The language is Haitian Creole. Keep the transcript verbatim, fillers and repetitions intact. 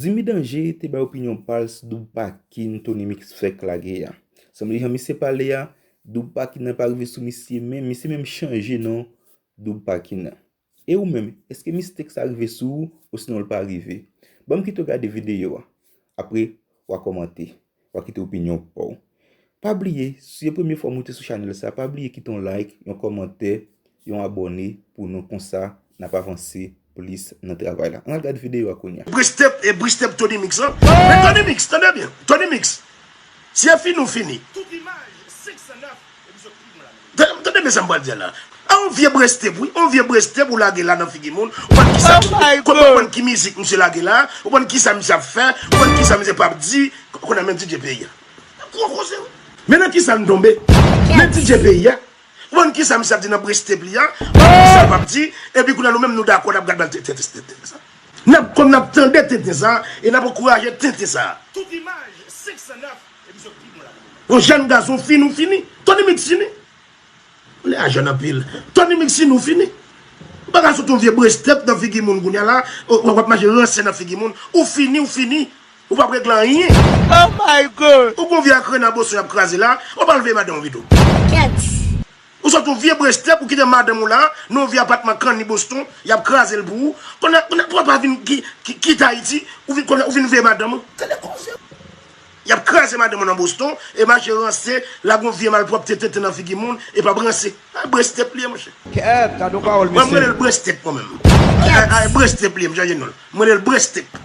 Jimmy Danger te bay opinyon pa l sou Doub Pakin Tony Mix fèk lage a. Sanble jan misye pale a, Doub Pakin nan pa rive sou misye menm, misye menm chanje non Doub Pakin nan. E ou menm, èske mistake sa rive sou ou, osinon l pa rive? Ban m kite w gade videyo a. Apre, w a kòmante, w a kite opinyon pa w. Pa bliye, si se premye fwa w moute sou chanèl sa, pa bliye kite yon like, yon kòmantè, yon abòne pou nou, konsa n ap avanse plis nan travay la. Ann al gade videyo a kounye a. Brestep, e Brestep Tony Mix lan. Men Tony Mix, tande byen. Tony Mix. Si e fini ou fini. Tout imaj, senk san nèf, epizòd pi bon la. Tande, tande byen sa m pral di a la. A yon vye Brestep, wi. Yon vye Brestep ou lage la nan figi moun. Ou konn kisa, Oh my ou konn God. Konprann ki mizik misye lage la. Ou konn kisa misye ap fè. Ou konn kisa misye p ap di. Konnen men DJ peyi a. Gwo koze, wi. Men nan kisa n tonbe? Men DJ peyi a. Ou konn kisa misye ap di nan Brestep li a? Ou konn kisa l p ap di? Epi kounye a nou menm nou dakò n ap gad bal tenten sa. N ap, kòm n ap tande tenten sa, e n ap ankouraje tenten sa. Tout imaj, senk san nèf, epizòd pi bon la. Yon jèn gason fini, ou fini. Tony Mix fini. Ou lè a jèn anpil. Tony Mix fini, ou fini. Ou pa ka sot yon vye Brestep nan figi moun kounye a la, w ap mache ranse nan figi moun. Ou fini, ou fini. Ou p ap regle anyen. Oh my God! Ou gon vye akrenan Boston y ap kraze la, ou pa al veye madanm ou pito. Kèt. Ou sot yon vye Brestep, ou kite madanm ou la, nan yon vye apatman kanni Boston, y ap kraze l pou ou. Konnen, konnen pou w pa vin ki, ki, kite Ayiti, ou vin, konnen, ou vin veye madanm ou. Tande koze. Y ap kraze madanm ou nan Boston, e mache ranse, lage yon vye malpwòpte tenten nan figi moun, e p ap ranse. A Brestep li ye, monchè. Kèt, gade yon pawòl, mesye. Mwen, m rele l Brestep, mwen menm. A, a, a, Brestep li ye, m chanje non l. M rele l Brestep.